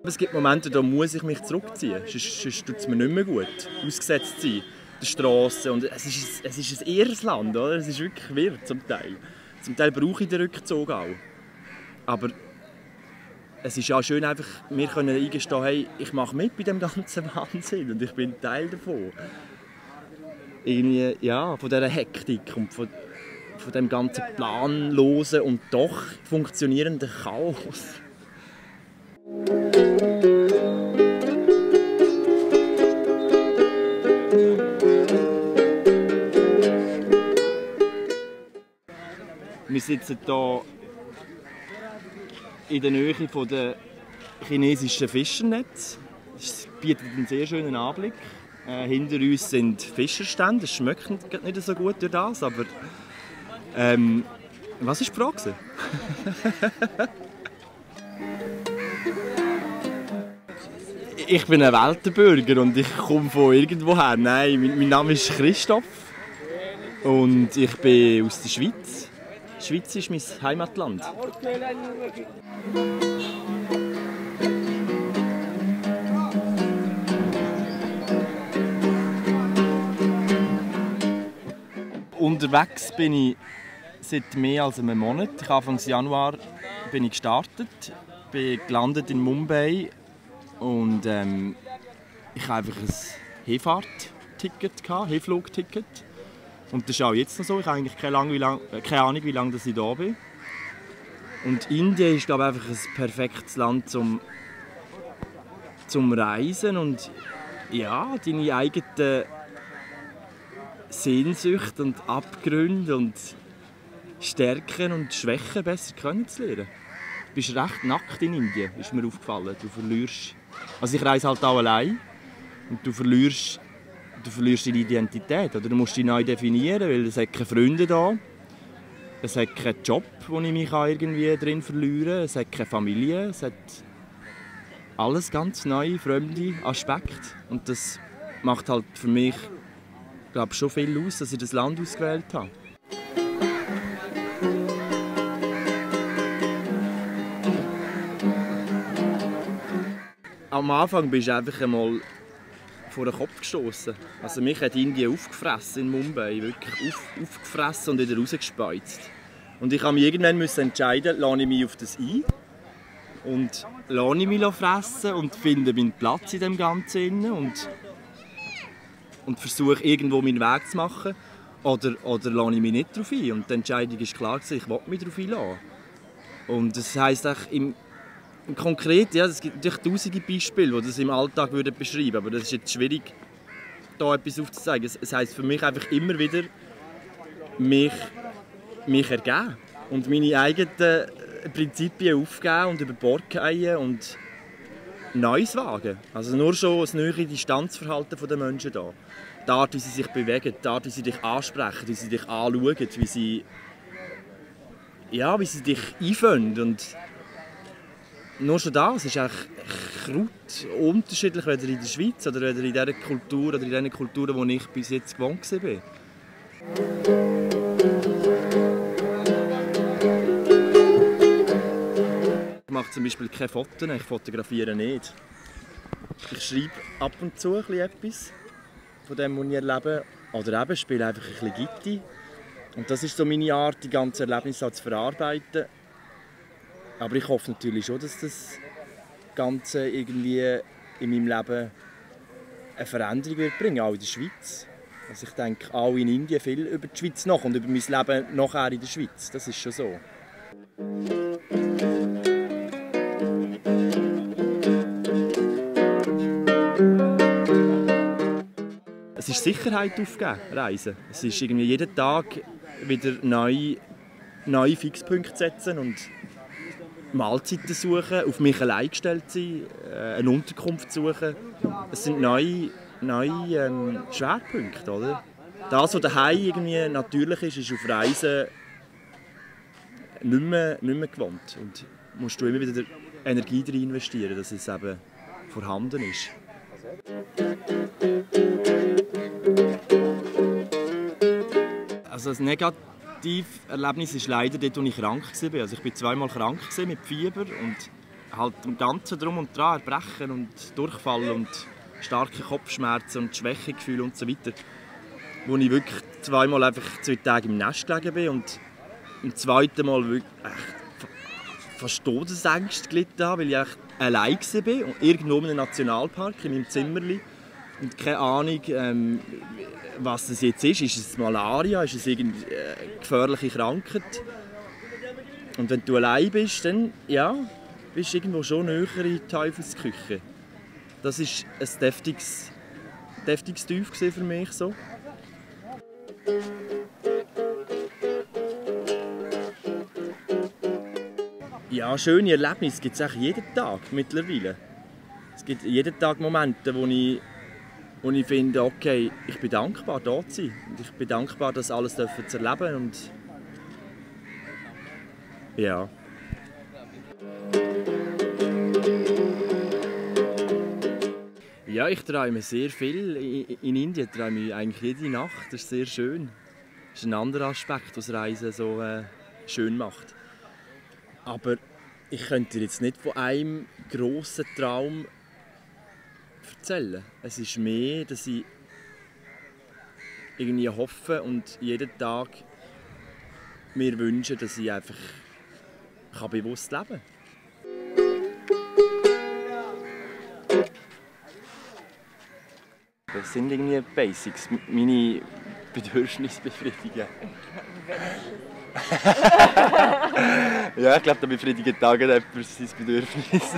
Es gibt Momente, da muss ich mich zurückziehen, sonst tut es mir nicht mehr gut. Ausgesetzt sein, der Strasse, und es ist ein irres Land, oder? Es ist wirklich wirr zum Teil. Zum Teil brauche ich den Rückzug auch. Aber es ist auch schön, einfach, wir können eingestehen, hey, ich mache mit bei dem ganzen Wahnsinn und ich bin Teil davon. Irgendwie, ja, von dieser Hektik und von dem ganzen planlosen und doch funktionierenden Chaos. Wir sitzen hier in der Nähe der chinesischen Fischernetze. Es bietet einen sehr schönen Anblick. Hinter uns sind Fischerstände. Es schmeckt nicht so gut durch das, aber was war die Frage? Ich bin ein Weltenbürger und ich komme von irgendwoher. Nein, mein Name ist Christoph und ich bin aus der Schweiz. Die Schweiz ist mein Heimatland. Unterwegs bin ich seit mehr als einem Monat. Anfang Januar bin ich gestartet, bin gelandet in Mumbai und ich hatte einfach ein Hinfahrtticket, Hinflugticket. Und das ist auch jetzt noch so. Ich habe eigentlich keine Ahnung, wie lange ich da bin. Und Indien ist, glaube ich, einfach ein perfektes Land zum Reisen. Und ja, deine eigenen Sehnsüchte und Abgründe und Stärken und Schwächen besser kennenzulernen. Du bist recht nackt in Indien, ist mir aufgefallen. Du verlierst... Also ich reise halt auch allein. Und du verlierst deine Identität. Oder du musst dich neu definieren, weil es hat keine Freunde da. Es hat keinen Job, wo ich mich irgendwie drin verlieren kann. Es hat keine Familie. Es hat alles ganz neue, fremde Aspekte. Und das macht halt für mich, glaube ich, schon viel aus, dass ich das Land ausgewählt habe. Am Anfang bist du einfach einmal vor den Kopf gestoßen. Also mich hat Indien aufgefressen in Mumbai, wirklich aufgefressen und wieder rausgespeuzt. Und ich musste mich irgendwann entscheiden, lasse ich mich auf das ein und lasse ich mich fressen und finde meinen Platz in dem Ganzen und versuche irgendwo meinen Weg zu machen, oder lasse ich mich nicht darauf ein. Und die Entscheidung ist klar, ich will mich darauf einlassen. Und das heisst im Konkret, ja, es gibt natürlich tausende Beispiele, die das im Alltag beschreiben würden, aber das ist jetzt schwierig, da etwas aufzuzeigen. Es heisst für mich einfach immer wieder, mich ergeben und meine eigenen Prinzipien aufgeben und über Bord fallen und Neues wagen. Also nur schon das neue Distanzverhalten der Menschen da. Die Art, wie sie sich bewegen, die Art, wie sie dich ansprechen, wie sie dich anschauen, wie sie dich einfangen. Und nur schon das ist eigentlich unterschiedlich, weder in der Schweiz oder weder in dieser Kultur oder in den Kulturen, wo ich bis jetzt gewohnt war. Ich mache zum Beispiel keine Fotos, ich fotografiere nicht. Ich schreibe ab und zu etwas von dem, was ich erlebe. Oder eben spiele einfach ein bisschen Gitarre. Und das ist so meine Art, die ganzen Erlebnisse zu verarbeiten. Aber ich hoffe natürlich schon, dass das Ganze irgendwie in meinem Leben eine Veränderung wird bringen, auch in der Schweiz. Also ich denke auch in Indien viel über die Schweiz nach und über mein Leben nachher in der Schweiz. Das ist schon so. Es ist Sicherheit aufgeben, Reisen. Es ist irgendwie jeden Tag wieder neue Fixpunkte setzen und Mahlzeiten suchen, auf mich allein gestellt sein, eine Unterkunft suchen. Es sind neue Schwerpunkte, oder? Das, was daheim irgendwie natürlich ist auf Reisen nicht mehr gewohnt. Und musst du immer wieder Energie rein investieren, dass es eben vorhanden ist. Also das Negativerlebnis ist leider dort, wo ich krank war. Also ich war zweimal krank mit Fieber und halt im Ganzen drum und dran, Erbrechen und Durchfall und starke Kopfschmerzen und Schwächegefühle und so weiter. Wo ich wirklich zweimal einfach 2 Tage im Nest gelegen bin und im zweiten Mal wirklich fast Todesängste gelitten habe, weil ich allein war und irgendwo in einem Nationalpark in meinem Zimmerli und keine Ahnung, was es jetzt ist. Ist es Malaria? Ist es irgendeine gefährliche Krankheit? Und wenn du allein bist, dann ja, bist du irgendwo schon näher in die Teufelsküche. Das war ein deftiges Tief für mich. So. Ja, schöne Erlebnisse gibt es jeden Tag mittlerweile. Es gibt jeden Tag Momente, wo ich finde, okay, ich bin dankbar, da zu sein. Und ich bin dankbar, das alles zu erleben. Und ja. Ja, ich träume sehr viel. In Indien träume ich eigentlich jede Nacht. Das ist sehr schön. Das ist ein anderer Aspekt, was Reisen so schön macht. Aber ich könnte dir jetzt nicht von einem grossen Traum erzählen. Es ist mehr, dass ich irgendwie hoffe und jeden Tag mir wünsche, dass ich einfach bewusst leben kann. Das sind irgendwie Basics, meine Bedürfnisse befriedigen. Ja, ich glaube, da befriedigt jemand sein Bedürfnis.